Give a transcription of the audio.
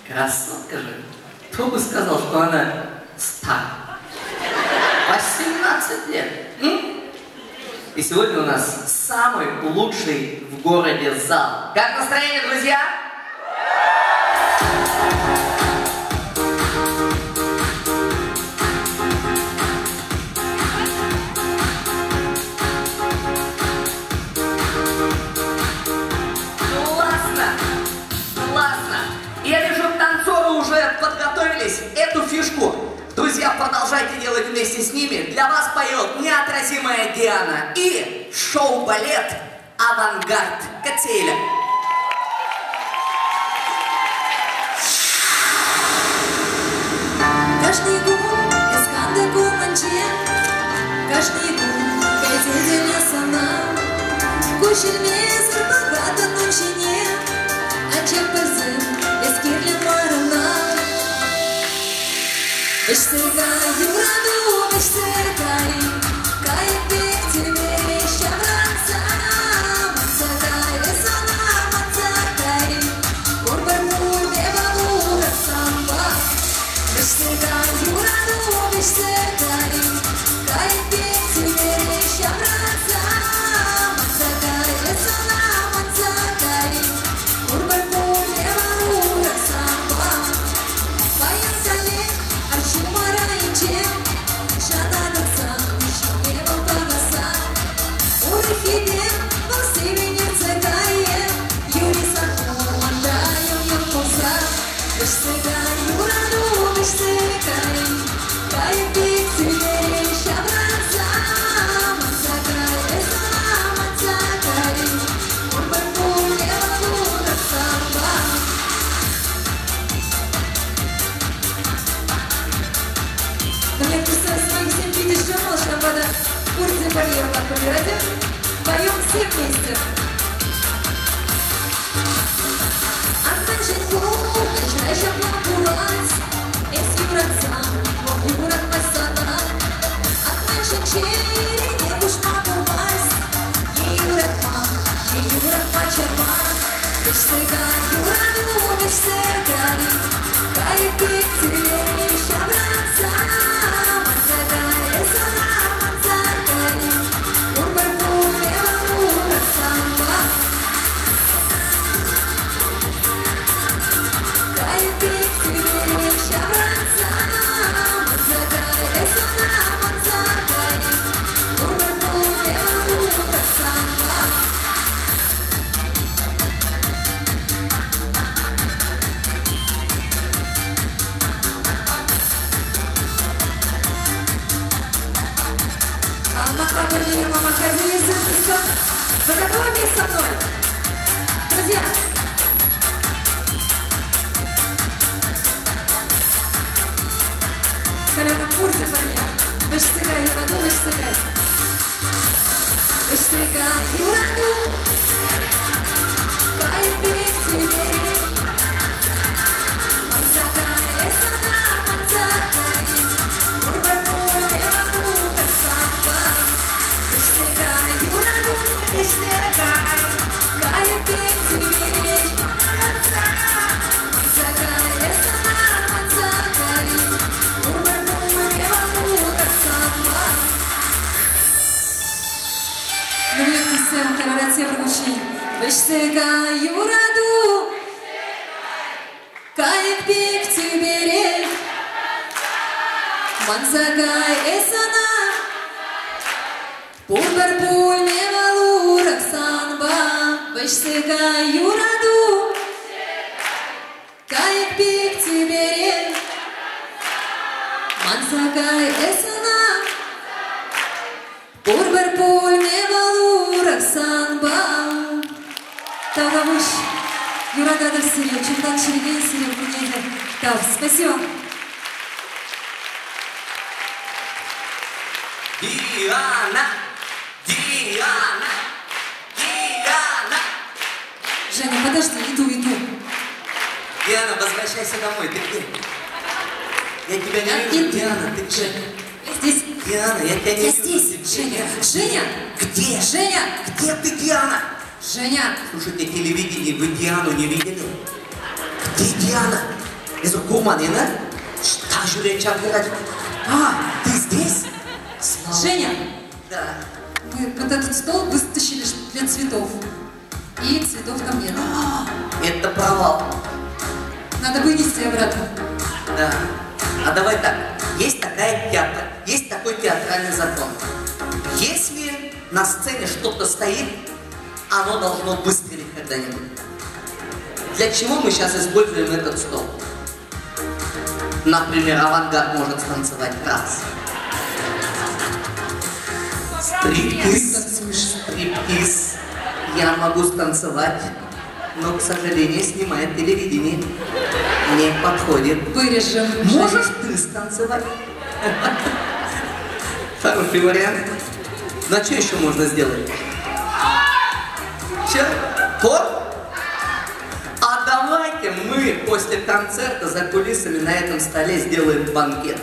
Красотка же. Кто бы сказал, что она стар. 18 лет. М? И сегодня у нас самый лучший в городе зал. Как настроение, друзья? Классно! Классно! Я вижу, танцоры уже подготовились. Эту фишку, друзья, продолжайте делать вместе с ними. Для вас поет неотразимая Диана и шоу-балет «Авангард» Кацеля. Кашни кун эс кантӑк умӗнче, Кашни кун кӗтетӗн эс ӑна. Куҫ илмесӗр пӑхатӑн ун ҫине, Анчах пӗлсем, эс кирлӗ мар ӑна. Вӗҫсе кай, юрату, вӗҫсе кай, Кайӑк пек тӳпере ҫаврӑнса. Манса кай, эс ӑна, манса кай, Пурпӗр пулмӗ вӑл урӑх санпа. Вӗҫсе кай, юрату, вӗҫсе кай, Кайӑк пек тӳпере ҫаврӑнса. Манса кай, эс ӑна, манса кай, Пурпӗр пулмӗ вӑл урӑх санпа. Паян каллех арҫын айӗнче Шанатӑн ҫине вӑл пӑхасса. Урӑххипе вӑл сивӗн иртсе кайӗ, Юри саккунта йӑл-йӑл пулса. Вӗҫсе кай, юрату, вӗҫсе кай, Кайӑк пек тӳпере ҫаврӑнса. Манса кай, эс ӑна, манса кай, Пурпӗр пулмӗ вӑл урӑх санпа. Мне кажется, своим всем видишь, ҫавӑнпа пурте пӗрле юрлатпӑр. Поем все вместе. Ан мӗншӗн пурнӑҫра ҫапла пулать, Эс юратсан, вӑл юратмасть сана. Ак мӗншӗн чӗрене хушма пулмасть, Е юратма, е юратма чарма. Вӗҫсе кай, юрату, вӗҫсе кай, Кайӑк пек тӳпере ҫаврӑнса. Манса кай, эс ӑна, манса кай, Пурпӗр пулмӗ вӑл урӑх санпа. Кайӑк пек тӳпере ҫаврӑнса. Манса кай, эс ӑна, манса кай, Пурпӗр пулмӗ вӑл урӑх санпа. Вы готовы вместе со мной? Друзья! Коляна пурте пӗрле. Вӗҫсе кай, юрату, вӗҫсе кай. Вӗҫсе кай, юрату. Кайӑк пек тӳпере. Манса кай, эс ӑна, манса кай. Пурпӗр пулмӗ вӑл урӑх санпа. Вӗҫсе кай, юрату, вӗҫсе кай. Кайӑк пек тӳпере ҫаврӑнса. Манса кай, эс ӑна, манса кай. Пурпӗр пулмӗ вӑл урӑх санпа. Нумай хараратсем ручи. Вӗҫсе кай, юрату. Кайӑк пек тӳпере. Манса кай, эс ӑна. Пурпӗр пулмӗ вӑл урӑх санпа. Вӗҫсе кай, юрату. Кайӑк пек тӳпере. Манса кай, эс ӑна. Пурпӗр пулмӗ вӑл урӑх санпа. Тавтапуҫ. Юрататӑп сире, чунтан чӗререн сире пурне те. Тав. Спасибо. Диана! Диана! Диана! Женя, подожди, иду, иду. Диана, возвращайся домой. Ты где? Я тебя не Я вижу. иду. Диана, ты где? Женя, я здесь. Диана, я тебя не Я вижу. здесь. Ты где? Женя, Женя. Где? Женя. Где ты, Диана? Женя. Слушайте, телевидение, вы Диану не видели? Диана, эсӗ курман-и-на? Ӑҫта ҫӳрет ҫав хӗрача? А, ты здесь? Слава. Женя! Да. Мы вот этот стол вытащили для цветов. И цветов там нет. Это провал. Надо вынести обратно. Да. А давай так. Есть такая театр, есть такой театральный закон. Если на сцене что-то стоит, оно должно выстрелить когда-нибудь. Для чего мы сейчас используем этот стол? Например, авангард может станцевать раз. Стриптиз, стриптиз. Я могу станцевать, но, к сожалению, снимает телевидение. Не подходит. Вырежем. Можешь ты станцевать? Хороший вариант. Ну а что еще можно сделать? Че? Хор? А давайте мы после концерта за кулисами на этом столе сделаем банкет.